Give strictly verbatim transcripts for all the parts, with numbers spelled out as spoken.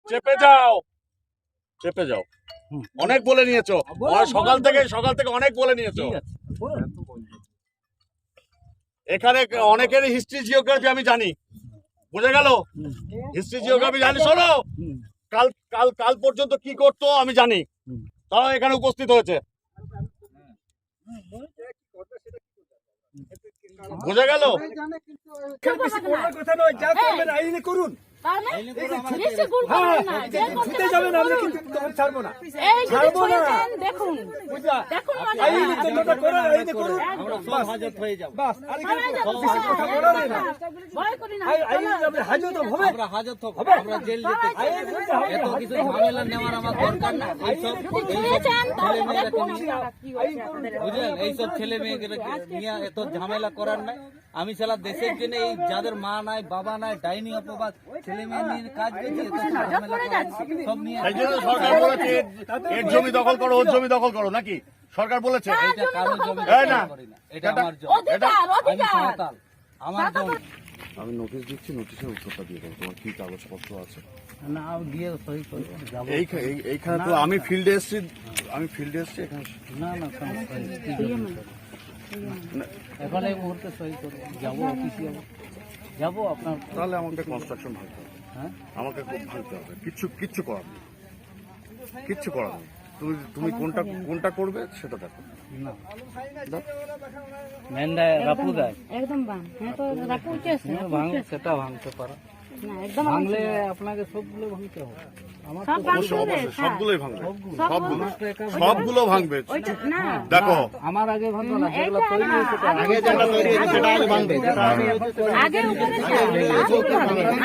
চেপে যাও, চেপে যাও। অনেক বলে নিয়েছো। ওরা সকাল থেকে, সকাল থেকে অনেক বলে নিয়েছো। এখানে অনেকেরই হিস্ট্রি জিওগ্রাফি আমি জানি, বুঝে গেল? হিস্ট্রি জিওগ্রাফি জানি। শোনো, কাল কাল কাল পর্যন্ত কি করতো আমি জানি। তারা এখানে উপস্থিত হয়েছে। বুঝে গেল? বেশি বলার কথা নয়, যা করবেন আইনে করুন। তার মানে? বেশি গুল করবেন না, যে করতে জিতে যাবেন, আমরা কিন্তু তখন ছাড়বো না। এই যদি ছুঁড়েছেন, দেখুন। বুঝলা? দেখুন, আইনে যেটা করার আইনে করুন। আমরা সব হাজত হয়ে যাব। বাস, আর এখানে বেশি কথা বলার নেই না। ভয় করি না। আই- আইনে আমরা হাজত হবে। আমরা হাজত হব, আমরা জেল যেতে চাই। আইনে কিন্তু হবে। এত কিছু ঝামেলা নেওয়ার আমার দরকার না। এইসব যদি ছুঁড়েছেন, তাহলে দেখুন। বুঝলেন, এইসব ছেলে মেয়েকে নিয়ে এত ঝামেলা করার নাই। আমি সারা দেশের জন্য এই যাদের মা নাই, বাবা নাই, ডাইনি অপবাদ, ছেলে মেয়ে নিয়ে কাজ করছি, এত ঝামেলা করার নাই। সব নিয়ে এই জন্য সরকার বলেছে, এর জমি দখল করো, ওর জমি দখল করো, নাকি? সরকার বলেছে। এটা কারো জমি এই না। করি না, এটা আমার জমি। অধিকার, আমি অধিকার। সাঁওতাল, আমার জমি। আমি নোটিশ দিচ্ছি, নোটিশের উত্তরটা দিয়ে দেবো। তোমার কি কাগজপত্র আছে? না, আমি গিয়ে সই করে যাবো। এইখা- এই- এইখানে তো আমি ফিল্ডে এসছি, আমি ফিল্ডে এসছি এখানে। না না, কোনো সই, কি জন্য সই? এখন এই মুহূর্তে সই করবো, যাবো অফিসে যাবো, যাবো আপনার। তাহলে আমাকে কনস্ট্রাকশন ভাঙতে হবে। হ্যাঁ? আমাকে খুব ভাঙতে হবে, কিচ্ছু কিচ্ছু করার নেই, কিচ্ছু করার নেই। তুমি তুমি কোনটা কোনটা করবে সেটা দেখো। না। মেন্দা রাপু দেয়। একদম বাম। হ্যাঁ, তো রাখো উঠে আছে। হ্যাঁ, ভাঙ, সেটা ভাঙতে পারো। না, একদম ভাঙলে আপনাকে সবগুলো ভাঙতে হবে। আমার সব তো ভাঙবে অবশ্যই, রে, অবশ্যই, হ্যাঁ। সবগুলোই ভাঙবে। সব সবগুলো, সবগুলো ভাঙবে। ওইটা না। দেখো, আমার আগে ভাঙতো না, যেগুলো এইটা তৈরি না, হয়েছে, আগে যেটা তৈরি হয়েছে, সেটা আগে ভাঙবে। আগে উঠে গেছে।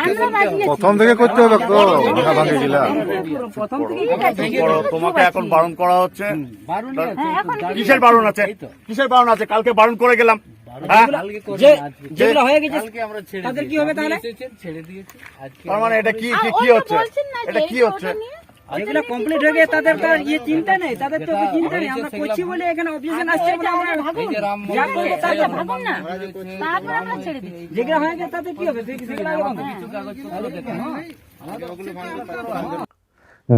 আমরা বাকি প্রথম থেকে করতে হবে তো, ভাঙা ভাঙি গিলা। প্রথম থেকে ঠিক আছে, তুমি করো, তোমাকে এখন বারণ করা হচ্ছে। বারণ হ্যাঁ, এখন কিসের বারণ আছে? কিসের বারণ আছে? কালকে বারণ করে গেলাম। হ্যাঁ? যে যেগুলো হয়ে গেছে, কালকে আমরা ছেড়ে তাদের কি দিয়েছি। হবে আপনি তাহলে? এসেছেন, ছেড়ে দিয়েছি। আজকে তার মানে এটা কি আর কি কি ওই যে হচ্ছে? বলছেন না যে এটা এই কি যে হচ্ছে? ওটা নিয়ে যেগুলো কমপ্লিট হয়ে গেছে তাদের তো আর ইয়ে চিন্তা নেই, তাদের তো চিন্তা নেই। আমরা করছি বলে এখানে অবজেকশন আসছে বলে আমরা যা করবো তার জন্য। তারপর আমরা ছেড়ে দিচ্ছি। যেগুলো হয়ে গেছে তাদের কি হবে? সেগুলো আগে বন্ধ।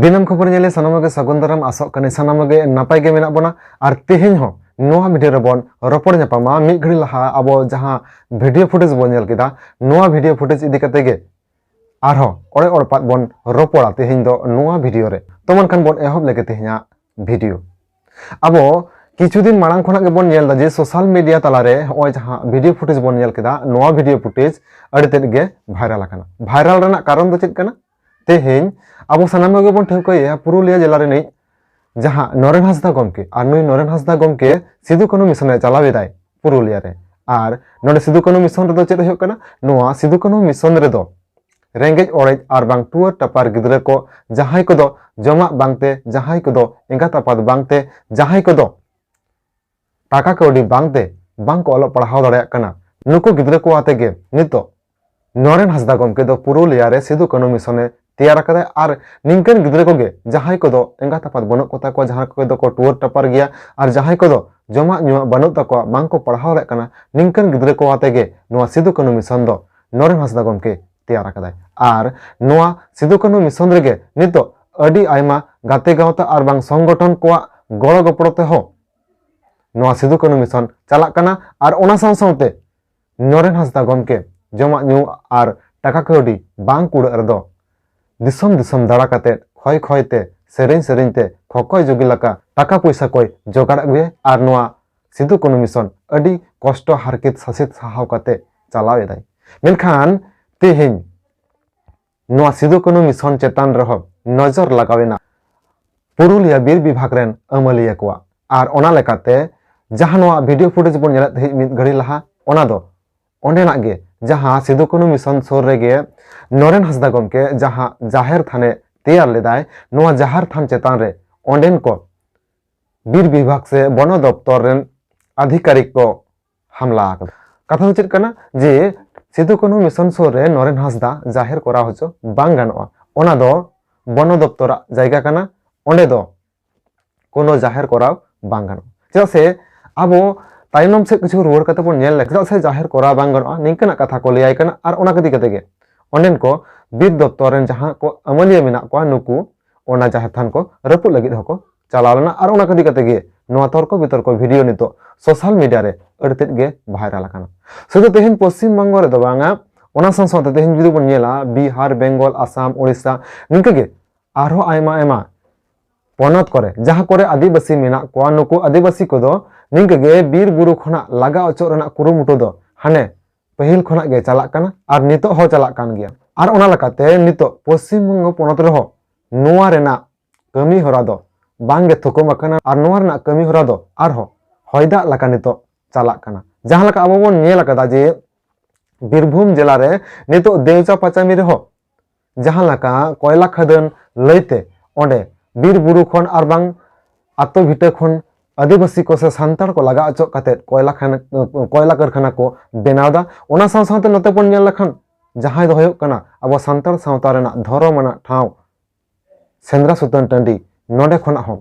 ᱫᱤᱱᱟᱹᱢ ᱠᱷᱚᱵᱚᱨ ᱧᱮᱞ ᱥᱟᱱᱟᱢ ᱜᱮ ᱥᱟᱹᱜᱩᱱ ᱫᱟᱨᱟᱢ, ᱟᱥᱚᱜ ᱠᱟᱹᱱᱟᱹᱧ ᱥᱟᱱᱟᱢ ᱜᱮ ᱱᱟᱯᱟᱭ ᱜᱮ ᱢᱮᱱᱟᱜ ᱵᱚᱱᱟ᱾ ᱟᱨ ᱛᱮᱦᱮᱧ ᱦᱚᱸ ᱱᱚᱣᱟ ᱵᱷᱤᱰᱤᱭᱳ ᱨᱮᱵᱚᱱ ᱨᱚᱯᱚᱲ ᱧᱟᱯᱟᱢᱟ᱾ ᱢᱤᱫ ᱜᱷᱟᱹᱲᱤ ᱞᱟᱦᱟ ᱟᱵᱚ ᱡᱟᱦᱟᱸ ᱵᱷᱤᱰᱤᱭᱳ ᱯᱷᱩᱴᱮᱡᱽ ᱵᱚᱱ ᱧᱮᱞ ᱠᱮᱫᱟ, ᱱᱚᱣᱟ ᱵᱷᱤᱰᱤᱭᱳ ᱯᱷᱩᱴᱮᱡᱽ ᱤᱫᱤ ᱠᱟᱛᱮ ᱜᱮ ᱟᱨᱦᱚᱸ ᱚᱲᱮ ᱚᱲᱯᱟᱛ ᱵᱚᱱ ᱨᱚᱯᱚᱲᱟ ᱛᱮᱦᱮᱧ ᱫᱚ ᱱᱚᱣᱟ ᱵᱷᱤᱰᱤᱭᱳ ᱨᱮ᱾ ᱛᱚ ᱢᱮᱱᱠᱷᱟᱱ ᱵᱚᱱ ᱮᱦᱚᱵ ᱞᱮᱜᱮ ᱛᱮᱦᱮᱧᱟᱜ ᱵᱷᱤᱰᱤᱭᱳ᱾ ᱟᱵᱚ ᱠᱤᱪᱷᱩ ᱫᱤᱱ ᱢᱟᱲᱟᱝ ᱠᱷᱚᱱᱟᱜ ᱜᱮᱵᱚᱱ ᱧᱮᱞ ᱮᱫᱟ ᱡᱮ ᱥᱳᱥᱟᱞ ᱢᱤᱰᱤᱭᱟ ᱛᱟᱞᱟᱨᱮ ᱱᱚᱜᱼᱚᱭ ᱡᱟᱦᱟᱸ ᱵᱷᱤᱰᱤᱭᱳ ᱯᱷᱩᱴᱮᱡᱽ ᱵᱚᱱ ᱧᱮᱞ ᱠᱮᱫᱟ, ᱱᱚᱣᱟ ᱵᱷᱤᱰᱤᱭᱳ ᱯᱷᱩᱴᱮᱡᱽ ᱟᱹᱰᱤ ᱛᱮᱫ ᱜᱮ ᱵᱷᱟᱭᱨᱟᱞ ᱟᱠᱟᱱᱟ᱾ ᱵᱷᱟᱭᱨᱟᱞ ᱨᱮᱱᱟᱜ ᱠᱟᱨᱚᱱ ᱫᱚ ᱪᱮᱫ ᱠᱟᱱᱟ? ᱛᱮᱦᱮᱧ ᱟᱵᱚ ᱥᱟᱱᱟᱢ ᱠᱚᱜᱮ ᱵᱚᱱ ᱴᱷᱟᱹᱣᱠᱟᱹᱭᱟ ᱯᱩᱨᱩᱞᱤᱭᱟᱹ ᱡᱮᱞᱟ ᱨᱤᱱᱤᱡ ᱡᱟᱦᱟᱸ ᱱᱚᱨᱮᱱ ᱦᱟᱸᱥᱫᱟ ᱜᱚᱢᱠᱮ, ᱟᱨ ᱱᱩᱭ ᱱᱚᱨᱮᱱ ᱦᱟᱸᱥᱫᱟ ᱜᱚᱢᱠᱮ ᱥᱤᱫᱩ ᱠᱟᱹᱱᱦᱩ ᱢᱤᱥᱚᱱᱮ ᱪᱟᱞᱟᱣ ᱮᱫᱟᱭ ᱯᱩᱨᱩᱞᱤᱭᱟᱹ ᱨᱮ᱾ ᱟᱨ ᱱᱚᱰᱮ ᱥᱤᱫᱩ ᱠᱟᱹᱱᱦᱩ ᱢᱤᱥᱚᱱ ᱨᱮᱫᱚ ᱪᱮᱫ ᱦᱩᱭᱩᱜ ᱠᱟᱱᱟ? ᱱᱚᱣᱟ ᱥᱤᱫᱩ ᱠᱟᱹᱱᱦᱩ ᱢᱤᱥᱚᱱ ᱨᱮᱫᱚ ᱨᱮᱸᱜᱮᱡ ᱚᱲᱮᱡ ᱟᱨ ᱵᱟᱝ ᱴᱩᱣᱟᱹᱨ ᱴᱟᱯᱟᱨ ᱜᱤᱫᱽᱨᱟᱹ ᱠᱚ, ᱡᱟᱦᱟᱸᱭ ᱠᱚᱫᱚ ᱡᱚᱢᱟᱜ ᱵᱟᱝᱛᱮ, ᱡᱟᱦᱟᱸᱭ ᱠᱚᱫᱚ ᱮᱸᱜᱟᱛ ᱟᱯᱟᱛ ᱵᱟᱝᱛᱮ, ᱡᱟᱦᱟᱸᱭ ᱠᱚᱫᱚ ᱴᱟᱠᱟ ᱠᱟᱹᱣᱰᱤ ᱵᱟᱝᱛᱮ ᱵᱟᱝ ᱠᱚ ᱚᱞᱚᱜ ᱯᱟᱲᱦᱟᱣ ᱫᱟᱲᱮᱭᱟᱜ ᱠᱟᱱᱟ, ᱱᱩᱠᱩ ᱜᱤᱫᱽᱨᱟᱹ ᱠᱚ ᱟᱛᱮ ᱜᱮ ᱱᱤᱛᱚᱜ ᱱᱚᱨᱮᱱ ᱦᱟᱸᱥᱫᱟ ᱜᱚᱢᱠᱮ ᱫᱚ ᱯᱩᱨᱩᱞᱤᱭᱟ ᱨᱮ ᱥᱤᱫᱩ ᱠᱟᱹᱱᱦᱩ ᱢᱤᱥᱚᱱᱮ ᱛᱮᱭᱟᱨ ᱟᱠᱟᱫᱟᱭ᱾ ᱟᱨ ᱱᱤᱝᱠᱟᱹᱱ ᱜᱤᱫᱽᱨᱟᱹ ᱠᱚᱜᱮ ᱡᱟᱦᱟᱸᱭ ᱠᱚᱫᱚ ᱮᱸᱜᱟᱛ ᱟᱯᱟᱛ ᱵᱟᱹᱱᱩᱜ ᱠᱚᱛᱟ ᱠᱚᱣᱟ, ᱡᱟᱦᱟᱸᱭ ᱠᱚᱫᱚ ᱠᱚ ᱴᱩᱣᱟᱹᱨ ᱴᱟᱯᱟᱨ ᱜᱮᱭᱟ, ᱟᱨ ᱡᱟᱦᱟᱸᱭ ᱠᱚᱫᱚ ᱡᱚᱢᱟᱜ ᱧᱩᱣᱟᱜ ᱵᱟᱹᱱᱩᱜ ᱛᱟᱠᱚᱣᱟ, ᱵᱟᱝ ᱠᱚ ᱯᱟᱲᱦᱟᱣ ᱫᱟᱲᱮᱭᱟᱜ ᱠᱟᱱᱟ, ᱱᱤᱝᱠᱟᱹᱱ ᱜᱤᱫᱽᱨᱟᱹ ᱠᱚ ᱟᱛᱮ ᱜᱮ ᱱᱚᱣᱟ ᱥᱤᱫᱩ ᱠᱟᱹᱱᱦᱩ ᱢᱤᱥᱚᱱ ᱫᱚ ᱱᱚᱨᱮᱱ ᱦᱟᱸᱥᱫᱟ ᱜᱚᱢᱠᱮ ᱛᱮᱭᱟᱨ ᱟᱠᱟᱫᱟᱭ᱾ ᱟᱨ ᱱᱚᱣᱟ ᱥᱤᱫᱩ ᱠᱟᱹᱱᱦᱩ ᱢᱤᱥᱚᱱ ᱨᱮᱜᱮ ᱱᱤᱛᱚᱜ ᱟᱹᱰᱤ ᱟᱭᱢᱟ ᱜᱟᱛᱮ ᱜᱟᱶᱛᱟ ᱟᱨ ᱵᱟᱝ ᱥᱚᱝᱜᱚᱴᱷᱚᱱ ᱠᱚᱣᱟᱜ ᱜᱚᱲᱚ ᱜᱚᱯᱚᱲᱚ ᱛᱮᱦᱚᱸ ᱱᱚᱣᱟ ᱥᱤᱫᱩ ᱠᱟᱹᱱᱦᱩ ᱢᱤᱥᱚᱱ ᱪᱟᱞᱟᱜ ᱠᱟᱱᱟ᱾ ᱟᱨ ᱚᱱᱟ ᱥᱟᱶ ᱥᱟᱶᱛᱮ ᱱᱚᱨᱮᱱ ᱦᱟᱸᱥᱫᱟ ᱜᱚᱢᱠᱮ ᱡᱚᱢᱟᱜ ᱧᱩ ᱟᱨ ᱴᱟᱠᱟ ᱠᱟᱹᱣᱰᱤ ᱵᱟᱝ ᱠᱩᱲᱟᱹᱜ ᱨᱮᱫᱚ ᱫᱤᱥᱚᱢ ᱫᱤᱥᱚᱢ ᱫᱟᱬᱟ ᱠᱟᱛᱮ, ᱠᱷᱚᱭ ᱠᱷᱚᱭ ᱛᱮ, ᱥᱮᱨᱮᱧ ᱥᱮᱨᱮᱧ ᱛᱮ, ᱠᱷᱚᱠᱚᱭ ᱡᱩᱜᱤ ᱞᱮᱠᱟ ᱴᱟᱠᱟ ᱯᱚᱭᱥᱟ ᱠᱚᱭ ᱡᱚᱜᱟᱲ ᱟᱹᱜᱩᱭᱟ᱾ ᱟᱨ ᱱᱚᱣᱟ ᱥᱤᱫᱩ ᱠᱟᱹᱱᱦᱩ ᱢᱤᱥᱚᱱ ᱟᱹᱰᱤ ᱠᱚᱥᱴᱚ ᱦᱟᱨᱠᱮᱛ ᱥᱟᱥᱮᱛ ᱥᱟᱦᱟᱣ ᱠᱟᱛᱮ ᱪᱟᱞᱟᱣ ᱮᱫᱟᱭ᱾ ᱢᱮᱱᱠᱷᱟᱱ ᱛᱮᱦᱮᱧ ᱱᱚᱣᱟ ᱥᱤᱫᱩ ᱠᱟᱹᱱᱦᱩ ᱢᱤᱥᱚᱱ ᱪᱮᱛᱟᱱ ᱨᱮᱦᱚᱸ ᱱᱚᱡᱚᱨ ᱞᱟᱜᱟᱣ ᱮᱱᱟ ᱯᱩᱨᱩᱞᱤᱭᱟᱹ ᱵᱤᱨ ᱵᱤᱵᱷᱟᱜᱽ ᱨᱮᱱ ᱟᱹᱢᱟᱹᱞᱤᱭᱟᱹ ᱠᱚᱣᱟᱜ᱾ ᱟᱨ ᱚᱱᱟ ᱞᱮᱠᱟᱛᱮ ᱡᱟᱦᱟᱸ ᱱᱚᱣᱟ ᱵᱷᱤᱰᱤᱭᱳ ᱯᱷᱩᱴᱮᱡᱽ ᱵᱚᱱ ᱧᱮᱞᱮᱫ ᱛᱟᱦᱮᱸᱫ ᱢᱤᱫ ᱜᱷᱟᱹᱲᱤ ᱞᱟᱦᱟ, ᱚᱱᱟ ᱫᱚ ᱚᱸᱰᱮᱱᱟᱜ ᱜᱮ, ᱡᱟᱦᱟᱸ ᱥᱤᱫᱩ ᱠᱟᱹᱱᱦᱩ ᱢᱤᱥᱚᱱ ᱥᱩᱨ ᱨᱮᱜᱮ ᱱᱚᱨᱮᱱ ᱦᱟᱸᱥᱫᱟ ᱜᱚᱢᱠᱮ ᱡᱟᱦᱟᱸ ᱡᱟᱦᱮᱨ ᱛᱷᱟᱱᱮ ᱛᱮᱭᱟᱨ ᱞᱮᱫᱟᱭ, ᱱᱚᱣᱟ ᱡᱟᱦᱮᱨ ᱛᱷᱟᱱ ᱪᱮᱛᱟᱱ ᱨᱮ ᱚᱸᱰᱮᱱ ᱠᱚ ᱵᱤᱨ ᱵᱤᱵᱷᱟᱜᱽ ᱥᱮ ᱵᱚᱱᱚ ᱫᱚᱯᱛᱚᱨ ᱨᱮᱱ ᱟᱫᱷᱤᱠᱟᱨᱤᱠ ᱠᱚ ᱦᱟᱢᱞᱟ ᱟᱠᱟᱫᱟ᱾ ᱠᱟᱛᱷᱟ ᱫᱚ ᱪᱮᱫ ᱠᱟᱱᱟ ᱡᱮ ᱥᱤᱫᱩ ᱠᱟᱹᱱᱦᱩ ᱢᱤᱥᱚᱱ ᱥᱩᱨ ᱨᱮ ᱱᱚᱨᱮᱱ ᱦᱟᱸᱥᱫᱟ ᱡᱟᱦᱮᱨ ᱠᱚᱨᱟᱣ ᱦᱚᱪᱚ ᱵᱟᱝ ᱜᱟᱱᱚᱜᱼᱟ, ᱚᱱᱟ ᱫᱚ ᱵᱚᱱᱚ ᱫᱚᱯᱛᱚᱨᱟᱜ ᱡᱟᱭᱜᱟ ᱠᱟᱱᱟ, ᱚᱸᱰᱮ ᱫᱚ ᱠᱳᱱᱳ ᱡᱟᱦᱮᱨ ᱠᱚᱨᱟᱣ ᱵᱟᱝ ᱜᱟᱱᱚᱜᱼᱟ᱾ ᱪᱮᱫᱟᱜ ᱥᱮ ᱟᱵᱚ ᱛᱟᱭᱱᱚᱢ ᱥᱮᱫ ᱠᱤᱪᱷᱩ ᱨᱩᱣᱟᱹᱲ ᱠᱟᱛᱮ ᱵᱚᱱ ᱧᱮᱞ ᱞᱮᱠᱷᱟᱱ, ᱪᱮᱫᱟᱜ ᱥᱮ ᱡᱟᱦᱮᱨ ᱠᱚᱨᱟᱣ ᱵᱟᱝ ᱜᱟᱱᱚᱜᱼᱟ ᱱᱤᱝᱠᱟᱹᱱᱟᱜ ᱠᱟᱛᱷᱟ ᱠᱚ ᱞᱟᱹᱭᱟᱭ ᱠᱟᱱᱟ᱾ ᱟᱨ ᱚᱱᱟ ᱤᱫᱤ ᱠᱟᱛᱮ ᱜᱮ ᱚᱸᱰᱮᱱ ᱠᱚ ᱵᱤᱨ ᱫᱚᱯᱛᱚᱨ ᱨᱮᱱ ᱡᱟᱦᱟᱸ ᱠᱚ ᱟᱹᱢᱟᱹᱞᱤᱭᱟᱹ ᱢᱮᱱᱟᱜ ᱠᱚᱣᱟ, ᱱᱩᱠᱩ ᱚᱱᱟ ᱡᱟᱦᱮᱨ ᱛᱷᱟᱱ ᱠᱚ ᱨᱟᱹᱯᱩᱫ ᱞᱟᱹᱜᱤᱫ ᱦᱚᱸᱠᱚ ᱪᱟᱞᱟᱣ ᱞᱮᱱᱟ᱾ ᱟᱨ ᱚᱱᱟ ᱤᱫᱤ ᱠᱟᱛᱮ ᱜᱮ ᱱᱚᱣᱟ ᱛᱚᱨᱠᱚ ᱵᱤᱛᱚᱨᱠᱚ ᱵᱷᱤᱰᱤᱭᱳ ᱱᱤᱛᱚᱜ ᱥᱳᱥᱟᱞ ᱢᱤᱰᱤᱭᱟ ᱨᱮ ᱟᱹᱰᱤ ᱛᱮᱫ ᱜᱮ ᱵᱷᱟᱭᱨᱟᱞ ᱟᱠᱟᱱᱟ᱾ ᱥᱩᱫᱷᱩ ᱛᱮᱦᱮᱧ ᱯᱚᱥᱪᱤᱢ ᱵᱚᱝᱜᱚ ᱨᱮᱫᱚ ᱵᱟᱝᱟ, ᱚᱱᱟ ᱥᱟᱶ ᱥᱟᱶᱛᱮ ᱛᱮᱦᱮᱧ ᱡᱩᱫᱤ ᱵᱚᱱ ᱧᱮᱞᱟ, ᱵᱤᱦᱟᱨ, ᱵᱮᱝᱜᱚᱞ, ᱟᱥᱟᱢ, ᱳᱰᱤᱥᱟ, ᱱᱤᱝᱠᱟᱹ ᱜᱮ ᱟᱨᱦᱚᱸ ᱟᱭᱢᱟ ᱟᱭᱢᱟ ᱯᱚᱱᱚᱛ ᱠᱚᱨᱮ, ᱡᱟᱦᱟᱸ ᱠᱚᱨᱮ ᱟᱹᱫᱤᱵᱟᱹᱥᱤ ᱢᱮᱱᱟᱜ ᱠᱚᱣᱟ, ᱱᱩᱠᱩ ᱟᱹᱫᱤᱵᱟᱹᱥᱤ ᱠᱚᱫᱚ ᱱᱤᱝᱠᱟᱹ ᱜᱮ ᱵᱤᱨ ᱵᱩᱨᱩ ᱠᱷᱚᱱᱟᱜ ᱞᱟᱜᱟ ᱚᱪᱚᱜ ᱨᱮᱱᱟᱜ ᱠᱩᱨᱩᱢᱩᱴᱩ ᱫᱚ ᱦᱟᱱᱮ ᱯᱟᱹᱦᱤᱞ ᱠᱷᱚᱱᱟᱜ ᱜᱮ ᱪᱟᱞᱟᱜ ᱠᱟᱱᱟ ᱟᱨ ᱱᱤᱛᱚᱜ ᱦᱚᱸ ᱪᱟᱞᱟᱜ ᱠᱟᱱ ᱜᱮᱭᱟ᱾ ᱟᱨ ᱚᱱᱟ ᱞᱮᱠᱟᱛᱮ ᱱᱤᱛᱚᱜ ᱯᱚᱥᱪᱤᱢ ᱵᱚᱝᱜᱚ ᱯᱚᱱᱚᱛ ᱨᱮᱦᱚᱸ ᱱᱚᱣᱟ ᱨᱮᱱᱟᱜ ᱠᱟᱹᱢᱤ ᱦᱚᱨᱟ ᱫᱚ ᱵᱟᱝ ᱜᱮ ᱛᱷᱩᱠᱩᱢ ᱟᱠᱟᱱᱟ ᱟᱨ ᱱᱚᱣᱟ ᱨᱮᱱᱟᱜ ᱠᱟᱹᱢᱤ ᱦᱚᱨᱟ ᱫᱚ ᱟᱨᱦᱚᱸ ᱦᱚᱭ ᱫᱟᱜ ᱞᱮᱠᱟ ᱱᱤᱛᱚᱜ ᱪᱟᱞᱟᱜ ᱠᱟᱱᱟ᱾ ᱡᱟᱦᱟᱸ ᱞᱮᱠᱟ ᱟᱵᱚ ᱵᱚᱱ ᱧᱮᱞ ᱟᱠᱟᱫᱟ ᱡᱮ ᱵᱤᱨᱵᱷᱩᱢ ᱡᱮᱞᱟ ᱨᱮ ᱱᱤᱛᱚᱜ ᱫᱮᱣᱪᱟ ᱯᱟᱪᱟᱢᱤ ᱨᱮᱦᱚᱸ ᱡᱟᱦᱟᱸ ᱞᱮᱠᱟ ᱠᱚᱭᱞᱟ ᱠᱷᱟᱫᱟᱱ ᱞᱟᱹᱭᱛᱮ ᱚᱸᱰᱮ ᱵᱤᱨ ᱵᱩᱨᱩ ᱠᱷᱚᱱ ᱟᱨ ᱵᱟᱝ ᱟᱛᱳ ᱵᱷᱤᱴᱟᱹ ᱠᱷᱚᱱ ᱟᱹᱫᱤᱵᱟᱹᱥᱤ ᱠᱚ ᱥᱮ ᱥᱟᱱᱛᱟᱲ ᱠᱚ ᱞᱟᱜᱟ ᱚᱪᱚᱜ ᱠᱟᱛᱮᱫ ᱠᱚᱭᱞᱟ ᱠᱷᱟᱱ-, ᱠᱚᱭᱞᱟ ᱠᱟᱨᱠᱷᱟᱱᱟ ᱠᱚ ᱵᱮᱱᱟᱣ ᱮᱫᱟ᱾ ᱚᱱᱟ ᱥᱟᱶ ᱥᱟᱶᱛᱮ ᱱᱚᱛᱮ ᱵᱚᱱ ᱧᱮᱞ ᱞᱮᱠᱷᱟᱱ ᱡᱟᱦᱟᱸᱭ ᱫᱚ ᱦᱩᱭᱩᱜ ᱠᱟᱱᱟ ᱟᱵᱚ ᱥᱟᱱᱛᱟᱲ ᱥᱟᱶᱛᱟ ᱨᱮᱱᱟᱜ ᱫᱷᱚᱨᱚᱢ ᱟᱱᱟᱜ ᱴᱷᱟᱶ ᱥᱮᱸᱫᱽᱨᱟ ᱥᱩᱛᱟᱹᱱ ᱴᱟᱺᱰᱤ, ᱱᱚᱰᱮ ᱠᱷᱚᱱᱟᱜ ᱦᱚᱸ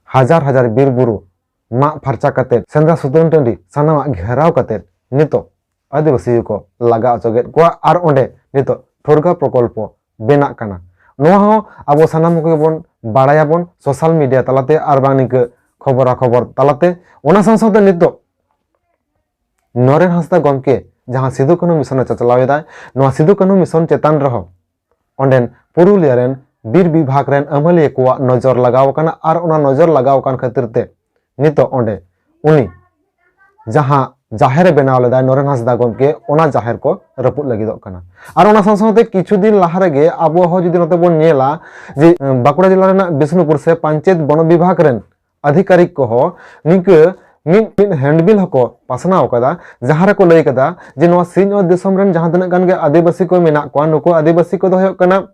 ᱦᱟᱡᱟᱨ ᱦᱟᱡᱟᱨ ᱵᱤᱨ ᱵᱩᱨᱩ ᱢᱟᱜ ᱯᱷᱟᱨᱪᱟ ᱠᱟᱛᱮᱫ, ᱥᱮᱸᱫᱽᱨᱟ ᱥᱩᱛᱟᱹᱱ ᱴᱟᱺᱰᱤ ᱥᱟᱱᱟᱢᱟᱜ ᱜᱷᱮᱨᱟᱣ ᱠᱟᱛᱮᱫ ᱱᱤᱛᱚᱜ ᱟᱹᱫᱤᱵᱟᱹᱥᱤ ᱠᱚ ᱞᱟᱜᱟ ᱚᱪᱚ ᱠᱮᱫ ᱠᱚᱣᱟ ᱟᱨ ᱚᱸᱰᱮ ᱱᱤᱛᱚᱜ ᱴᱷᱩᱨᱜᱟ ᱯᱨᱚᱠᱚᱞᱯᱚ ᱵᱮᱱᱟᱜ ᱠᱟᱱᱟ᱾ ᱱᱚᱣᱟ ᱦᱚᱸ ᱟᱵᱚ ᱥᱟᱱᱟᱢ ᱠᱚᱜᱮ ᱵᱚᱱ ᱵᱟᱲᱟᱭᱟᱵᱚᱱ ᱥᱳᱥᱟᱞ ᱢᱤᱰᱤᱭᱟ ᱛᱟᱞᱟᱛᱮ ᱟᱨ ᱵᱟᱝ ᱱᱤᱝᱠᱟᱹ ᱠᱷᱚᱵᱚᱨᱟ ᱠᱷᱚᱵᱚᱨ ᱛᱟᱞᱟᱛᱮ᱾ ᱚᱱᱟ ᱥᱟᱶ ᱥᱟᱶᱛᱮ ᱱᱤᱛᱚᱜ ᱱᱚᱨᱮᱱ ᱦᱟᱸᱥᱫᱟ ᱜᱚᱢᱠᱮ ᱡᱟᱦᱟᱸ ᱥᱤᱫᱩ ᱠᱟᱹᱱᱦᱩ ᱢᱤᱥᱚᱱ ᱮ ᱪᱟᱪᱞᱟᱣ ᱮᱫᱟᱭ, ᱱᱚᱣᱟ ᱥᱤᱫᱩ ᱠᱟᱹᱱᱦᱩ ᱢᱤᱥᱚᱱ ᱪᱮᱛᱟᱱ ᱨᱮᱦᱚᱸ ᱚᱸᱰᱮᱱ ᱯᱩᱨᱩᱞᱤᱭᱟᱹ ᱨᱮᱱ ᱵᱤᱨ ᱵᱤᱵᱷᱟᱜᱽ ᱨᱮᱱ ᱟᱹᱢᱟᱹᱞᱤᱭᱟᱹ ᱠᱚᱣᱟᱜ ᱱᱚᱡᱚᱨ ᱞᱟᱜᱟᱣ ᱟᱠᱟᱱᱟ ᱟᱨ ᱚᱱᱟ ᱱᱚᱡᱚᱨ ᱞᱟᱜᱟᱣ ᱟᱠᱟᱱ ᱠᱷᱟᱹᱛᱤᱨ ᱛᱮ ᱱᱤᱛᱚᱜ ᱚᱸᱰᱮ ᱩᱱᱤ ᱡᱟᱦᱟᱸ ᱡᱟᱦᱮᱨ ᱮ ᱵᱮᱱᱟᱣ ᱞᱮᱫᱟᱭ ᱱᱚᱨᱮᱱ ᱦᱟᱸᱥᱫᱟ ᱜᱚᱢᱠᱮ, ᱚᱱᱟ ᱡᱟᱦᱮᱨ ᱠᱚ ᱨᱟᱹᱯᱩᱫ ᱞᱟᱹᱜᱤᱫᱚᱜ ᱠᱟᱱᱟ᱾ ᱟᱨ ᱚᱱᱟ ᱥᱟᱶ ᱥᱟᱶᱛᱮ ᱠᱤᱪᱷᱩ ᱫᱤᱱ ᱞᱟᱦᱟ ᱨᱮᱜᱮ ᱟᱵᱚ ᱦᱚᱸ ᱡᱩᱫᱤ ᱱᱚᱛᱮ ᱵᱚᱱ ᱧᱮᱞᱟ ᱡᱮ, ᱵᱟᱸᱠᱩᱲᱟ ᱡᱮᱞᱟ ᱨᱮᱱᱟᱜ ᱵᱤᱥᱱᱩᱯᱩᱨ ᱥᱮ ᱯᱟᱧᱪᱮᱛ ᱵᱚᱱᱚ ᱵᱤᱵᱷᱟᱜᱽ ᱨᱮᱱ ᱟᱫᱷᱤᱠᱟᱨᱤᱠ ᱠᱚᱦᱚᱸ ᱱᱤᱝᱠᱟᱹ ᱢᱤᱫ, ᱢᱤᱫ ᱦᱮᱱᱰᱵᱤᱞ ᱦᱚᱸᱠᱚ ᱯᱟᱥᱱᱟᱣ ᱟᱠᱟᱫᱟ, ᱡᱟᱦᱟᱸ ᱨᱮᱠᱚ ᱞᱟᱹᱭ ᱠᱟᱫᱟ ᱡᱮ ᱱᱚᱣᱟ ᱥᱤᱧᱚᱛ ᱫᱤᱥᱚᱢ ᱨᱮᱱ ᱡᱟᱦᱟᱸ ᱛᱤᱱᱟᱹᱜ ᱜᱟᱱ ᱜᱮ ᱟᱹᱫᱤᱵᱟᱹᱥᱤ ᱠᱚ ᱢᱮᱱᱟᱜ ᱠᱚᱣᱟ, ᱱᱩᱠᱩ ᱟᱹᱫᱤᱵᱟᱹᱥᱤ ᱠᱚᱫᱚ ᱦᱩᱭᱩᱜ ᱠᱟᱱᱟ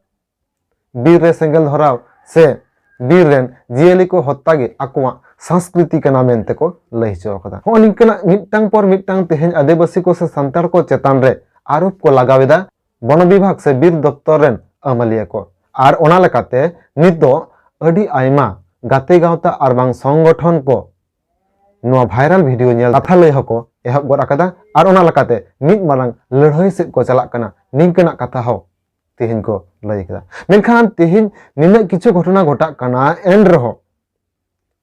ᱵᱤᱨ ᱨᱮ ᱥᱮᱸᱜᱮᱞ ᱫᱷᱚᱨᱟᱣ ᱥᱮ ᱵᱤᱨ ᱨᱮᱱ ᱡᱤᱭᱟᱹᱞᱤ ᱠᱚ ᱦᱚᱛᱛᱟ ᱜᱮ ᱟᱠᱚᱣᱟᱜ ᱥᱚᱝᱥᱠᱨᱤᱛᱤ ᱠᱟᱱᱟ ᱢᱮᱱᱛᱮ ᱠᱚ ᱞᱟᱹᱭ ᱦᱚᱪᱚ ᱟᱠᱟᱫᱟ᱾ ᱦᱚᱸᱜᱼᱚ ᱱᱤᱝᱠᱟᱹᱱᱟᱜ ᱢᱤᱫᱴᱟᱝ ᱯᱚᱨ ᱢᱤᱫᱴᱟᱝ ᱛᱮᱦᱮᱧ ᱟᱹᱫᱤᱵᱟᱹᱥᱤ ᱠᱚ ᱥᱮ ᱥᱟᱱᱛᱟᱲ ᱠᱚ ᱪᱮᱛᱟᱱ ᱨᱮ ᱟᱨᱳᱯ ᱠᱚ ᱞᱟᱜᱟᱣ ᱮᱫᱟ ᱵᱚᱱᱚ ᱵᱤᱵᱷᱟᱜᱽ ᱥᱮ ᱵᱤᱨ ᱫᱚᱯᱛᱚᱨ ᱨᱮᱱ ᱟᱹᱢᱟᱹᱞᱤᱭᱟᱹ ᱠᱚ᱾ ᱟᱨ ᱚᱱᱟ ᱞᱮᱠᱟᱛᱮ ᱱᱤᱛ ᱫᱚ ᱟᱹᱰᱤ ᱟᱭᱢᱟ ᱜᱟᱛᱮ ᱜᱟᱶᱛᱟ ᱟᱨ ᱵᱟᱝ ᱥᱚᱝᱜᱚᱴᱷᱚᱱ ᱠᱚ ᱱᱚᱣᱟ viral video ᱧᱮᱞ ᱠᱟᱛᱷᱟ ᱞᱟᱹᱭ ᱦᱚᱸᱠᱚ ᱮᱦᱚᱵ ᱜᱚᱫ ᱟᱠᱟᱫᱟ᱾ ᱟᱨ ᱚᱱᱟ ᱞᱮᱠᱟᱛᱮ ᱢᱤᱫ ᱢᱟᱨᱟᱝ ᱞᱟᱹᱲᱦᱟᱹᱭ ᱥᱮᱫ ᱠᱚ ᱪᱟᱞᱟᱜ ᱠᱟᱱᱟ, ᱱᱤᱝᱠᱟᱹᱱᱟᱜ ᱠᱟᱛᱷᱟ ᱦᱚᱸ ᱛᱮᱦᱮᱧ ᱠᱚ ᱞᱟᱹᱭ ᱠᱮᱫᱟ᱾ ᱢᱮᱱᱠᱷᱟᱱ ᱛᱮᱦᱮᱧ ᱱᱤᱱᱟᱹᱜ ᱠᱤᱪᱷᱩ ᱜᱷᱚᱴᱚᱱᱟ ᱜᱷᱚᱴᱟᱜ ᱠᱟᱱᱟ, ᱮᱱ ᱨᱮᱦᱚᱸ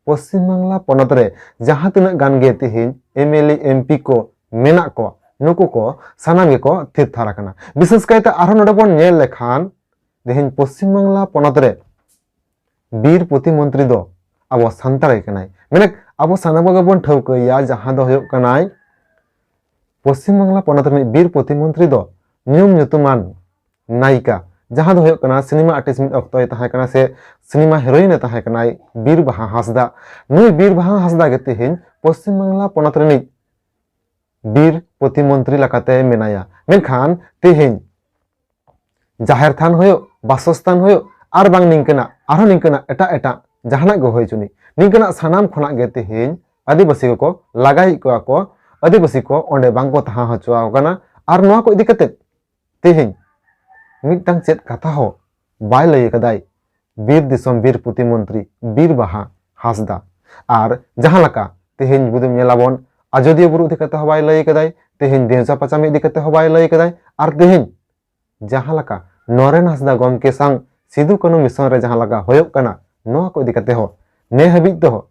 ᱯᱚᱥᱪᱤᱢ ᱵᱟᱝᱞᱟ ᱯᱚᱱᱚᱛ ᱨᱮ ᱡᱟᱦᱟᱸ ᱛᱤᱱᱟᱹᱜ ᱜᱟᱱ ᱜᱮ ᱛᱮᱦᱮᱧ MLA, MP ᱠᱚ ᱢᱮᱱᱟᱜ ᱠᱚᱣᱟ, ᱱᱩᱠᱩ ᱠᱚ ᱥᱟᱱᱟᱢ ᱜᱮᱠᱚ ᱛᱷᱤᱨ ᱛᱷᱟᱨ ᱟᱠᱟᱱᱟ᱾ ᱵᱤᱥᱮᱥ ᱠᱟᱭᱛᱮ ᱟᱨᱦᱚᱸ ᱱᱚᱰᱮ ᱵᱚᱱ ᱧᱮᱞ ᱞᱮᱠᱷᱟᱱ, ᱛᱮᱦᱮᱧ ᱯᱚᱥᱪᱤᱢ ᱵᱟᱝᱞᱟ ᱯᱚᱱᱚᱛ ᱨᱮ ᱵᱤᱨ ᱯᱨᱚᱛᱤᱢᱚᱱᱛᱨᱤ ᱫᱚ ᱟᱵᱚ ᱥᱟᱱᱛᱟᱲ ᱜᱮ ᱠᱟᱱᱟᱭ᱾ ᱢᱮᱱᱮᱠ ᱟᱵᱚ ᱥᱟᱱᱟᱢ ᱠᱚᱜᱮ ᱵᱚᱱ ᱴᱷᱟᱹᱣᱠᱟᱹᱭᱟ, ᱡᱟᱦᱟᱸ ᱫᱚ ᱦᱩᱭᱩᱜ ᱠᱟᱱᱟᱭ ᱯᱚᱥᱪᱤᱢ ᱵᱟᱝᱞᱟ ᱯᱚᱱᱚᱛ ᱨᱤᱱᱤᱡ ᱵᱤᱨ ᱯᱨᱚᱛᱤᱢᱚᱱᱛᱨᱤ ᱫᱚ ᱧᱩᱢ ᱧᱩᱛᱩᱢᱟᱱ ᱱᱟᱭᱤᱠᱟ, ᱡᱟᱦᱟᱸ ᱫᱚ ᱦᱩᱭᱩᱜ ᱠᱟᱱᱟ ᱥᱤᱱᱮᱢᱟ ᱟᱨᱴᱤᱥᱴ ᱢᱤᱫ ᱚᱠᱛᱚᱭ ᱛᱟᱦᱮᱸ ᱠᱟᱱᱟ ᱥᱮ ᱥᱤᱱᱮᱢᱟ ᱦᱤᱨᱳᱭᱤᱱ ᱮ ᱛᱟᱦᱮᱸ ᱠᱟᱱᱟᱭ, ᱵᱤᱨ ᱵᱟᱦᱟ ᱦᱟᱸᱥᱫᱟ᱾ ᱱᱩᱭ ᱵᱤᱨ ᱵᱟᱦᱟ ᱦᱟᱸᱥᱫᱟ ᱜᱮ ᱛᱮᱦᱮᱧ ᱯᱚᱥᱪᱤᱢ ᱵᱟᱝᱞᱟ ᱯᱚᱱᱚᱛ ᱨᱤᱱᱤᱡ ᱵᱤᱨ ᱯᱨᱚᱛᱤᱢᱚᱱᱛᱨᱤ ᱞᱮᱠᱟᱛᱮ ᱢᱮᱱᱟᱭᱟ᱾ ᱢᱮᱱᱠᱷᱟᱱ ᱛᱮᱦᱮᱧ ᱡᱟᱦᱮᱨ ᱛᱷᱟᱱ ᱦᱩᱭᱩᱜ, ᱵᱟᱥᱚᱥᱛᱷᱟᱱ ᱦᱩᱭᱩᱜ, ᱟᱨ ᱵᱟᱝ ᱱᱤᱝᱠᱟᱹᱱᱟᱜ, ᱟᱨᱦᱚᱸ ᱱᱤᱝᱠᱟᱹᱱᱟᱜ ᱮᱴᱟᱜ ᱮᱴᱟᱜ ᱡᱟᱦᱟᱱᱟᱜ ᱜᱮ ᱦᱩᱭ ᱦᱚᱪᱚᱱᱤᱡ, ᱱᱤᱝᱠᱟᱹᱱᱟᱜ ᱥᱟᱱᱟᱢ ᱠᱷᱚᱱᱟᱜ ᱜᱮ ᱛᱮᱦᱮᱧ ᱟᱹᱫᱤᱵᱟᱹᱥᱤ ᱠᱚᱠᱚ ᱞᱟᱜᱟᱭᱮᱫ ᱠᱚᱣᱟ ᱠᱚ, ᱟᱹᱫᱤᱵᱟᱹᱥᱤ ᱠᱚ ᱚᱸᱰᱮ ᱵᱟᱝᱠᱚ ᱛᱟᱦᱮᱸ ᱦᱚᱪᱚ ᱟᱠᱚ ᱠᱟᱱᱟ᱾ ᱟᱨ ᱱᱚᱣᱟ ᱠᱚ ᱤᱫᱤ ᱠᱟᱛᱮ ᱛᱮᱦᱮᱧ ᱢᱤᱫᱴᱟᱝ ᱪᱮᱫ ᱠᱟᱛᱷᱟ ᱦᱚᱸ ᱵᱟᱭ ᱞᱟᱹᱭ ᱟᱠᱟᱫᱟᱭ ᱵᱤᱨ ᱫᱤᱥᱚᱢ ᱵᱤᱨ ᱯᱨᱚᱛᱤᱢᱚᱱᱛᱨᱤ ᱵᱤᱨ ᱵᱟᱦᱟ ᱦᱟᱸᱥᱫᱟ᱾ ᱟᱨ ᱡᱟᱦᱟᱸ ᱞᱮᱠᱟ ᱛᱮᱦᱮᱧ ᱡᱩᱫᱤ ᱧᱮᱞᱟᱵᱚᱱ, ᱟᱡᱚᱫᱤᱭᱟᱹ ᱵᱩᱨᱩ ᱤᱫᱤ ᱠᱟᱛᱮ ᱦᱚᱸ ᱵᱟᱭ ᱞᱟᱹᱭ ᱟᱠᱟᱫᱟᱭ, ᱛᱮᱦᱮᱧ ᱫᱮᱣᱡᱟ ᱯᱟᱪᱟᱢᱤ ᱤᱫᱤ ᱠᱟᱛᱮ ᱦᱚᱸ ᱵᱟᱭ ᱞᱟᱹᱭ ᱟᱠᱟᱫᱟᱭ, ᱟᱨ ᱛᱮᱦᱮᱧ ᱡᱟᱦᱟᱸ ᱞᱮᱠᱟ ᱱᱚᱨᱮᱱ ᱦᱟᱸᱥᱫᱟ ᱜᱚᱢᱠᱮ ᱥᱟᱶ ᱥᱤᱫᱩ ᱠᱟᱹᱱᱦᱩ ᱢᱤᱥᱚᱱ ᱨᱮ ᱡᱟᱦᱟᱸ ᱞᱮᱠᱟ ᱦᱩᱭᱩᱜ ᱠᱟᱱᱟ, ᱱᱚᱣᱟ ᱠᱚ ᱤᱫᱤ ᱠᱟᱛᱮ ᱦᱚᱸ ᱱᱮ ᱦᱟᱹᱵᱤᱡ ᱛᱮᱦᱚᱸ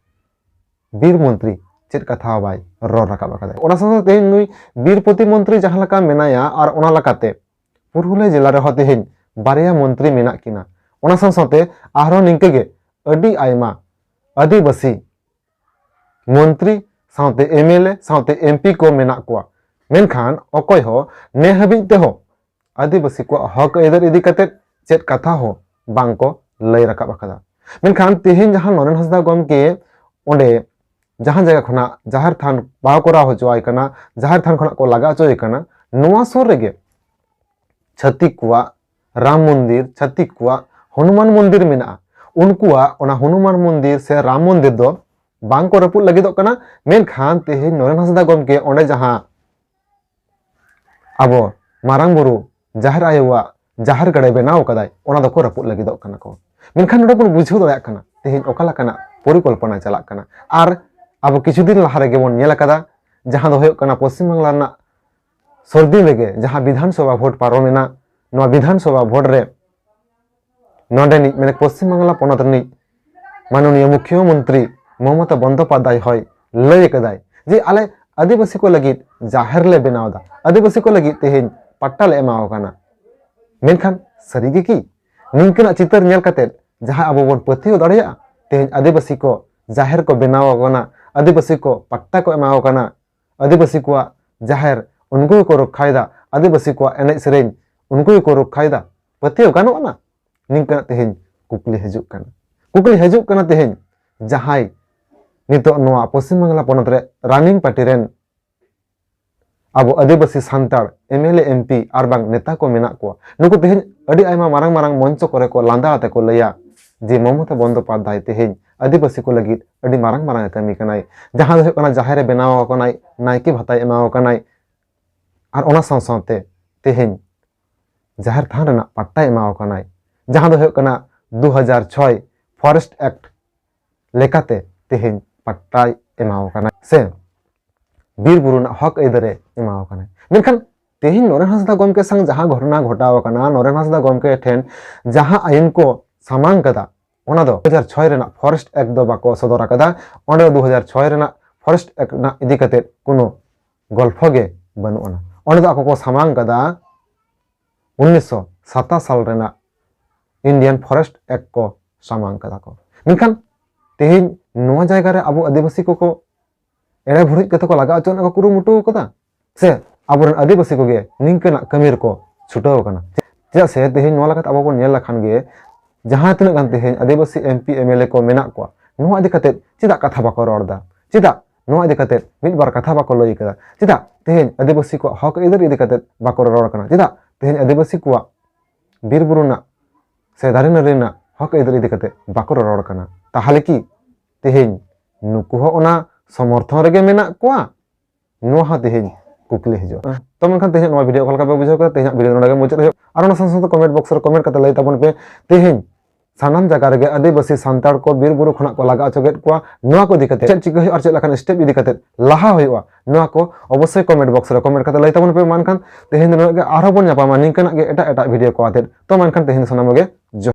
ᱵᱤᱨ ᱢᱚᱱᱛᱨᱤ ᱪᱮᱫ ᱠᱟᱛᱷᱟ ᱦᱚᱸ ᱵᱟᱭ ᱨᱚᱲ ᱨᱟᱠᱟᱵ ᱟᱠᱟᱫᱟ᱾ ᱚᱱᱟ ᱥᱟᱶ ᱥᱟᱶᱛᱮ ᱛᱮᱦᱮᱧ ᱱᱩᱭ ᱵᱤᱨ ᱯᱨᱚᱛᱤᱢᱚᱱᱛᱨᱤ ᱡᱟᱦᱟᱸ ᱞᱮᱠᱟ ᱢᱮᱱᱟᱭᱟ, ᱟᱨ ᱚᱱᱟ ᱞᱮᱠᱟᱛᱮ ᱯᱩᱨᱩᱞᱤᱭᱟᱹ ᱡᱮᱞᱟ ᱨᱮᱦᱚᱸ ᱛᱮᱦᱮᱧ ᱵᱟᱨᱭᱟ ᱢᱚᱱᱛᱨᱤ ᱢᱮᱱᱟᱜ ᱠᱤᱱᱟ᱾ ᱚᱱᱟ ᱥᱟᱶ ᱥᱟᱶᱛᱮ ᱟᱨᱦᱚᱸ ᱱᱤᱝᱠᱟᱹ ᱜᱮ ᱟᱹᱰᱤ ᱟᱭᱢᱟ ᱟᱹᱫᱤᱵᱟᱹᱥᱤ ᱢᱚᱱᱛᱨᱤ ᱥᱟᱶᱛᱮ MLA ᱥᱟᱶᱛᱮ MP ᱠᱚ ᱢᱮᱱᱟᱜ ᱠᱚᱣᱟ᱾ ᱢᱮᱱᱠᱷᱟᱱ ᱚᱠᱚᱭ ᱦᱚᱸ ᱱᱮ ᱦᱟᱹᱵᱤᱡ ᱛᱮᱦᱚᱸ ᱟᱹᱫᱤᱵᱟᱹᱥᱤ ᱠᱚᱣᱟᱜ ᱦᱚᱠ ᱟᱹᱭᱫᱟᱹᱨ ᱤᱫᱤ ᱠᱟᱛᱮ ᱪᱮᱫ ᱠᱟᱛᱷᱟ ᱦᱚᱸ ᱵᱟᱝ ᱠᱚ ᱞᱟᱹᱭ ᱨᱟᱠᱟᱵ ᱟᱠᱟᱫᱟ᱾ ᱢᱮᱱᱠᱷᱟᱱ ᱛᱮᱦᱮᱧ ᱡᱟᱦᱟᱸ ᱱᱚᱨᱮᱱ ᱦᱟᱸᱥᱫᱟ ᱜᱚᱢᱠᱮ ᱚᱸᱰᱮ ᱡᱟᱦᱟᱸ ᱡᱟᱭᱜᱟ ᱠᱷᱚᱱᱟᱜ ᱡᱟᱦᱮᱨ ᱛᱷᱟᱱ ᱵᱟᱠᱚ ᱠᱚᱨᱟᱣ ᱦᱚᱪᱚᱣᱟᱭ ᱠᱟᱱᱟ, ᱡᱟᱦᱮᱨ ᱛᱷᱟᱱ ᱠᱷᱚᱱᱟᱜ ᱠᱚ ᱞᱟᱜᱟ ᱦᱚᱪᱚᱭᱮ ᱠᱟᱱᱟ, ᱱᱚᱣᱟ ᱥᱩᱨ ᱨᱮᱜᱮ ᱪᱷᱟᱹᱛᱤᱠ ᱠᱚᱣᱟᱜ ᱨᱟᱢ ᱢᱚᱱᱫᱤᱨ, ᱪᱷᱟᱹᱛᱤᱠ ᱠᱚᱣᱟᱜ ᱦᱚᱱᱩᱢᱟᱱ ᱢᱚᱱᱫᱤᱨ ᱢᱮᱱᱟᱜᱼᱟ᱾ ᱩᱱᱠᱩᱣᱟᱜ ᱚᱱᱟ ᱦᱚᱱᱩᱢᱟᱱ ᱢᱚᱱᱫᱤᱨ ᱥᱮ ᱨᱟᱢ ᱢᱚᱱᱫᱤᱨ ᱫᱚ ᱵᱟᱝ ᱠᱚ ᱨᱟᱹᱯᱩᱫ ᱞᱟᱹᱜᱤᱫᱚᱜ ᱠᱟᱱᱟ᱾ ᱢᱮᱱᱠᱷᱟᱱ ᱛᱮᱦᱮᱧ ᱱᱚᱨᱮᱱ ᱦᱟᱸᱥᱫᱟ ᱜᱚᱢᱠᱮ ᱚᱸᱰᱮ ᱡᱟᱦᱟᱸ ᱟᱵᱚ ᱢᱟᱨᱟᱝ ᱵᱩᱨᱩ ᱡᱟᱦᱮᱨ ᱟᱭᱳᱣᱟᱜ ᱡᱟᱦᱮᱨ ᱜᱟᱲᱮ ᱵᱮᱱᱟᱣ ᱟᱠᱟᱫᱟᱭ, ᱚᱱᱟ ᱫᱚᱠᱚ ᱨᱟᱹᱯᱩᱫ ᱞᱟᱹᱜᱤᱫᱚᱜ ᱠᱟᱱᱟ ᱠᱚ᱾ ᱢᱮᱱᱠᱷᱟᱱ ᱱᱚᱰᱮ ᱵᱚᱱ ᱵᱩᱡᱷᱟᱹᱣ ᱫᱟᱲᱮᱭᱟᱜ ᱠᱟᱱᱟ ᱛᱮᱦᱮᱧ ᱚᱠᱟ ᱞᱮᱠᱟᱱᱟᱜ ᱯᱚᱨᱤᱠᱚᱞᱯᱚᱱᱟ ᱪᱟᱞᱟᱜ ᱠᱟᱱᱟ᱾ ᱟᱨ ᱟᱵᱚ ᱠᱤᱪᱷᱩ ᱫᱤᱱ ᱞᱟᱦᱟ ᱨᱮᱜᱮ ᱵᱚᱱ ᱧᱮᱞ ᱟᱠᱟᱫᱟ, ᱡᱟᱦᱟᱸ ᱫᱚ ᱦᱩᱭᱩᱜ ᱠᱟᱱᱟ ᱯᱚᱥᱪᱤᱢ ᱵᱟᱝᱞᱟ ᱨᱮᱱᱟᱜ ᱥᱚᱨᱫᱤᱱ ᱨᱮᱜᱮ ᱡᱟᱦᱟᱸ ᱵᱤᱫᱷᱟᱱ ᱥᱚᱵᱷᱟ ᱵᱷᱳᱴ ᱯᱟᱨᱚᱢᱮᱱᱟ, ᱱᱚᱣᱟ ᱵᱤᱫᱷᱟᱱ ᱥᱚᱵᱷᱟ ᱵᱷᱳᱴ ᱨᱮ ᱱᱚᱰᱮᱱᱤᱡ, ᱢᱟᱱᱮ ᱯᱚᱥᱪᱤᱢ ᱵᱟᱝᱞᱟ ᱯᱚᱱᱚᱛ ᱨᱤᱱᱤᱡ ᱢᱟᱱᱚᱱᱤᱭᱚ ᱢᱩᱠᱷᱭᱚᱢᱚᱱᱛᱨᱤ ᱢᱚᱢᱚᱛᱟ ᱵᱚᱱᱫᱚᱯᱟᱫᱽᱫᱷᱟᱭ ᱦᱚᱸᱭ ᱞᱟᱹᱭ ᱟᱠᱟᱫᱟᱭ ᱡᱮ ᱟᱞᱮ ᱟᱹᱫᱤᱵᱟᱹᱥᱤ ᱠᱚ ᱞᱟᱹᱜᱤᱫ ᱡᱟᱦᱮᱨ ᱞᱮ ᱵᱮᱱᱟᱣ ᱮᱫᱟ, ᱟᱹᱫᱤᱵᱟᱹᱥᱤ ᱠᱚ ᱞᱟᱹᱜᱤᱫ ᱛᱮᱦᱮᱧ ᱯᱟᱴᱴᱟ ᱞᱮ ᱮᱢᱟᱣ ᱠᱟᱱᱟ᱾ ᱢᱮᱱᱠᱷᱟᱱ ᱥᱟᱹᱨᱤ ᱜᱮ ᱠᱤ ᱱᱤᱝᱠᱟᱹᱱᱟᱜ ᱪᱤᱛᱟᱹᱨ ᱧᱮᱞ ᱠᱟᱛᱮ ᱡᱟᱦᱟᱸ ᱟᱵᱚ ᱵᱚᱱ ᱯᱟᱹᱛᱭᱟᱹᱣ ᱫᱟᱲᱮᱭᱟᱜᱼᱟ, ᱛᱮᱦᱮᱧ ᱟᱹᱫᱤᱵᱟᱹᱥᱤ ᱠᱚ ᱡᱟᱦᱮᱨ ᱠᱚ ᱵᱮᱱᱟᱣ ᱟᱠᱟᱱᱟ, ᱟᱹᱫᱤᱵᱟᱹᱥᱤ ᱠᱚ ᱯᱟᱴᱴᱟ ᱠᱚ ᱮᱢᱟᱣ ᱠᱟᱱᱟ, ᱟᱹᱫᱤᱵᱟᱹᱥᱤ ᱠᱚᱣᱟᱜ ᱡᱟᱦᱮᱨ ᱩᱱᱠᱩ ᱜᱮᱠᱚ ᱨᱚᱠᱠᱷᱟᱭᱮᱫᱟ, ᱟᱹᱫᱤᱵᱟᱹᱥᱤ ᱠᱚᱣᱟᱜ ᱮᱱᱮᱡ ᱥᱮᱨᱮᱧ ᱩᱱᱠᱩ ᱜᱮᱠᱚ ᱨᱚᱠᱠᱷᱟᱭᱮᱫᱟ, ᱯᱟᱹᱛᱭᱟᱹᱣ ᱜᱟᱱᱚᱜᱼᱟ ᱱᱟ? ᱱᱤᱝᱠᱟᱹᱱᱟᱜ ᱛᱮᱦᱮᱧ ᱠᱩᱠᱞᱤ ᱦᱤᱡᱩᱜ ᱠᱟᱱᱟ᱾ ᱠᱩᱠᱞᱤ ᱦᱤᱡᱩᱜ ᱠᱟᱱᱟ ᱛᱮᱦᱮᱧ ᱡᱟᱦᱟᱸᱭ ᱱᱤᱛᱚᱜ ᱱᱚᱣᱟ ᱯᱚᱥᱪᱤᱢ ᱵᱟᱝᱞᱟ ᱯᱚᱱᱚᱛ ᱨᱮ running party ᱨᱮᱱ ᱟᱵᱚ ᱟᱹᱫᱤᱵᱟᱹᱥᱤ Santal M L A, M P ᱟᱨ ᱵᱟᱝ ᱱᱮᱛᱟ ᱠᱚ ᱢᱮᱱᱟᱜ ᱠᱚᱣᱟ, ᱱᱩᱠᱩ ᱛᱮᱦᱮᱧ ᱟᱹᱰᱤ ᱟᱭᱢᱟ ᱢᱟᱨᱟᱝ ᱢᱟᱨᱟᱝ ᱢᱚᱧᱪᱚ ᱠᱚᱨᱮ ᱠᱚ ᱞᱟᱸᱫᱟ ᱟᱛᱮ ᱠᱚ ᱞᱟᱹᱭᱟ ᱡᱮ ᱢᱚᱢᱚᱛᱟ ᱵᱚᱱᱫᱚᱯᱟᱫᱽᱫᱷᱟᱭ ᱛᱮᱦᱮᱧ ᱟᱹᱫᱤᱵᱟᱹᱥᱤ ᱠᱚ ᱞᱟᱹᱜᱤᱫ ᱟᱹᱰᱤ ᱢᱟᱨᱟᱝ ᱢᱟᱨᱟᱝ ᱮ ᱠᱟᱹᱢᱤ ᱠᱟᱱᱟᱭ, ᱡᱟᱦᱟᱸ ᱫᱚ ᱦᱩᱭᱩᱜ ᱠᱟᱱᱟ ᱡᱟᱦᱮᱨ ᱮ ᱵᱮᱱᱟᱣ ᱟᱠᱟᱱᱟᱭ, ᱱᱟᱭᱠᱮ ᱵᱷᱟᱛᱟᱭ ᱮᱢᱟᱣ ᱠᱟᱱᱟᱭ, ᱟᱨ ᱚᱱᱟ ᱥᱟᱶ ᱥᱟᱶᱛᱮ ᱛᱮᱦᱮᱧ ᱡᱟᱦᱮᱨ ᱛᱷᱟᱱ ᱨᱮᱱᱟᱜ ᱯᱟᱴᱴᱟᱭ ᱮᱢᱟᱣ ᱠᱟᱱᱟᱭ, ᱡᱟᱦᱟᱸ ᱫᱚ ᱦᱩᱭᱩᱜ ᱠᱟᱱᱟ ᱫᱩ ᱦᱟᱡᱟᱨ ᱪᱷᱚᱭ Forest Act ᱞᱮᱠᱟᱛᱮ ᱛᱮᱦᱮᱧ ᱯᱟᱴᱴᱟᱭ ᱮᱢᱟᱣ ᱠᱟᱱᱟ ᱥᱮ ᱵᱤᱨ ᱵᱩᱨᱩ ᱨᱮᱱᱟᱜ ᱦᱚᱠ ᱟᱹᱭᱫᱟᱹᱨᱮ ᱮᱢᱟᱣ ᱠᱟᱱᱟ᱾ ᱢᱮᱱᱠᱷᱟᱱ ᱛᱮᱦᱮᱧ ᱱᱚᱨᱮᱱ ᱦᱟᱸᱥᱫᱟ ᱜᱚᱢᱠᱮ ᱥᱟᱶ ᱡᱟᱦᱟᱸ ᱜᱷᱚᱴᱚᱱᱟ ᱜᱷᱚᱴᱟᱣ ᱟᱠᱟᱱᱟ, ᱱᱚᱨᱮᱱ ᱦᱟᱸᱥᱫᱟ ᱜᱚᱢᱠᱮ ᱴᱷᱮᱱ ᱡᱟᱦᱟᱸ ᱟᱭᱤᱱ ᱠᱚ ᱥᱟᱢᱟᱝ ᱠᱟᱫᱟ, ᱚᱱᱟ ᱫᱚ ᱫᱩ ᱦᱟᱡᱟᱨ ᱪᱷᱚᱭ ᱨᱮᱱᱟᱜ Forest Act ᱫᱚ ᱵᱟᱠᱚ ᱥᱚᱫᱚᱨ ᱟᱠᱟᱫᱟ᱾ ᱚᱸᱰᱮ ᱫᱚ ᱫᱩ ᱦᱟᱡᱟᱨ ᱪᱷᱚᱭ ᱨᱮᱱᱟᱜ Forest Act ᱨᱮᱱᱟᱜ ᱤᱫᱤ ᱠᱟᱛᱮ ᱠᱳᱱᱳ ᱜᱚᱞᱯᱷᱚ ᱜᱮ ᱵᱟᱹᱱᱩᱜ ᱟᱱᱟ᱾ ᱚᱸᱰᱮ ᱫᱚ ᱟᱠᱚ ᱠᱚ ᱥᱟᱢᱟᱝ ᱠᱟᱫᱟ ᱩᱱᱤᱥᱥᱚ ᱥᱟᱛᱟᱥᱤ ᱥᱟᱞ ᱨᱮᱱᱟᱜ Indian Forest Act ᱠᱚ ᱥᱟᱢᱟᱝ ᱠᱟᱫᱟ ᱠᱚ᱾ ᱢᱮᱱᱠᱷᱟᱱ ᱛᱮᱦᱮᱧ ᱱᱚᱣᱟ ᱡᱟᱭᱜᱟ ᱨᱮ ᱟᱵᱚ ᱟᱹᱫᱤᱵᱟᱹᱥᱤ ᱠᱚᱠᱚ ᱮᱲᱮ ᱵᱷᱩᱲᱩᱡ ᱠᱟᱛᱮ ᱠᱚ ᱞᱟᱜᱟ ᱦᱚᱪᱚ ᱨᱮᱱᱟᱜ ᱠᱚ ᱠᱩᱨᱩᱢᱩᱴᱩ ᱟᱠᱟᱫᱟ, ᱥᱮ ᱟᱵᱚᱨᱮᱱ ᱟᱹᱫᱤᱵᱟᱹᱥᱤ ᱠᱚᱜᱮ ᱱᱤᱝᱠᱟᱹᱱᱟᱜ ᱠᱟᱹᱢᱤ ᱨᱮᱠᱚ ᱪᱷᱩᱴᱟᱹᱣ ᱟᱠᱟᱱᱟ? ᱪᱮᱫᱟᱜ ᱥᱮ ᱛᱮᱦᱮᱧ ᱱᱚᱣᱟ ᱞᱮᱠᱟᱛᱮ ᱟᱵᱚ ᱵᱚᱱ ᱧᱮᱞ ᱞᱮᱠᱷᱟᱱ ᱜᱮ, ᱡᱟᱦᱟᱸ ᱛᱤᱱᱟᱹᱜ ᱜᱟᱱ ᱛᱮᱦᱮᱧ ᱟᱹᱫᱤᱵᱟᱹᱥᱤ M P, M L A ᱠᱚ ᱢᱮᱱᱟᱜ ᱠᱚᱣᱟ, ᱱᱚᱣᱟ ᱤᱫᱤ ᱠᱟᱛᱮ ᱪᱮᱫᱟᱜ ᱠᱟᱛᱷᱟ ᱵᱟᱠᱚ ᱨᱚᱲ ᱮᱫᱟ? ᱪᱮᱫᱟᱜ ᱱᱚᱣᱟ ᱤᱫᱤ ᱠᱟᱛᱮ ᱢᱤᱫ ᱵᱟᱨ ᱠᱟᱛᱷᱟ ᱵᱟᱠᱚ ᱞᱟᱹᱭ ᱠᱟᱫᱟ? ᱪᱮᱫᱟᱜ ᱛᱮᱦᱮᱧ ᱟᱹᱫᱤᱵᱟᱹᱥᱤ ᱠᱚᱣᱟᱜ ᱦᱚᱠ ᱟᱹᱭᱫᱟᱹᱨ ᱤᱫᱤ ᱠᱟᱛᱮ ᱵᱟᱠᱚ ᱨᱚᱨᱚᱲ ᱠᱟᱱᱟ? ᱪᱮᱫᱟᱜ ᱛᱮᱦᱮᱧ ᱟᱹᱫᱤᱵᱟᱹᱥᱤ ᱠᱚᱣᱟᱜ ᱵᱤᱨ ᱵᱩᱨᱩ ᱨᱮᱱᱟᱜ ᱥᱮ ᱫᱟᱨᱮ ᱱᱟᱹᱲᱤ ᱨᱮᱱᱟᱜ ᱦᱚᱠ ᱟᱹᱭᱫᱟᱹᱨ ᱤᱫᱤ ᱠᱟᱛᱮ ᱵᱟᱠᱚ ᱨᱚᱨᱚᱲ ᱠᱟᱱᱟ? ᱛᱟᱦᱚᱞᱮ ᱠᱤ ᱛᱮᱦᱮᱧ ᱱᱩᱠᱩ ᱦᱚᱸ ᱚᱱᱟ ᱥᱚᱢᱚᱨᱛᱷᱚᱱ ᱨᱮᱜᱮ ᱢᱮᱱᱟᱜ ᱠᱚᱣᱟ? ᱱᱚᱣᱟ ᱦᱚᱸ ᱛᱮᱦᱮᱧ ᱠᱩᱠᱞᱤ ᱦᱤᱡᱩᱜᱼᱟ᱾ ᱛᱚ ᱢᱮᱱᱠᱷᱟᱱ ᱛᱮᱦᱮᱧᱟᱜ ᱱᱚᱣᱟ ᱵᱷᱤᱰᱤᱭᱳ ᱚᱠᱟ ᱞᱮᱠᱟ ᱯᱮ ᱵᱩᱡᱷᱟᱹᱣ ᱠᱮᱫᱟ? ᱛᱮᱦᱮᱧᱟᱜ ᱵᱷᱤᱰᱤᱭᱳ ᱱᱚᱰᱮ ᱜᱮ ᱢᱩᱪᱟᱹᱫ ᱦᱩᱭᱩᱜᱼᱟ᱾ ᱟᱨ ᱚᱱᱟ ᱥᱟᱶ ᱥᱟᱶᱛᱮ ᱠᱚᱢᱮᱱᱴ ᱵᱚᱠᱥ ᱨᱮ ᱠᱚᱢᱮᱱᱴ ᱠᱟᱛᱮ ᱞᱟᱹᱭ ᱛᱟᱵᱚᱱ ᱯᱮ, ᱛᱮᱦᱮᱧ ᱥᱟᱱᱟᱢ ᱡᱟᱭᱜᱟ ᱨᱮᱜᱮ ᱟᱹᱫᱤᱵᱟᱹᱥᱤ ᱥᱟᱱᱛᱟᱲ ᱠᱚ ᱵᱤᱨ ᱵᱩᱨᱩ ᱠᱷᱚᱱᱟᱜ ᱠᱚ ᱞᱟᱜᱟ ᱦᱚᱪᱚ ᱠᱮᱫ ᱠᱚᱣᱟ, ᱱᱚᱣᱟ ᱠᱚ ᱤᱫᱤ ᱠᱟᱛᱮ ᱪᱮᱫ ᱪᱤᱠᱟᱹ ᱦᱩᱭᱩᱜᱼᱟ ᱟᱨ ᱪᱮᱫ ᱞᱮᱠᱟᱱ ᱥᱴᱮᱯ ᱤᱫᱤ ᱠᱟᱛᱮ ᱞᱟᱦᱟ ᱦᱩᱭᱩᱜᱼᱟ, ᱱᱚᱣᱟ ᱠᱚ ᱚᱵᱚᱥᱥᱳᱭ ᱠᱚᱢᱮᱱᱴ ᱵᱚᱠᱥ ᱨᱮ ᱠᱚᱢᱮᱱᱴ ᱠᱟᱛᱮ ᱞᱟᱹᱭ ᱛᱟᱵᱚᱱ ᱯᱮ᱾ ᱢᱟ ᱮᱱᱠᱷᱟᱱ ᱛᱮᱦᱮᱧ ᱫᱚ ᱱᱩᱱᱟᱹᱜ ᱜᱮ, ᱟᱨᱦᱚᱸ ᱵᱚᱱ ᱧᱟᱯᱟᱢᱟ ᱱᱤᱝᱠᱟᱹᱱᱟᱜ ᱜᱮ ᱮᱴᱟᱜ ᱮᱴᱟᱜ ᱵᱷᱤᱰᱤᱭᱳ ᱠᱚ ᱟᱛᱮᱫ᱾ ᱛᱚ ᱢᱟ ᱮᱱᱠᱷᱟᱱ ᱛᱮᱦᱮᱧ ᱫᱚ ᱥᱟᱱᱟᱢ ᱠᱚᱜᱮ ᱡᱚᱦᱟᱨ᱾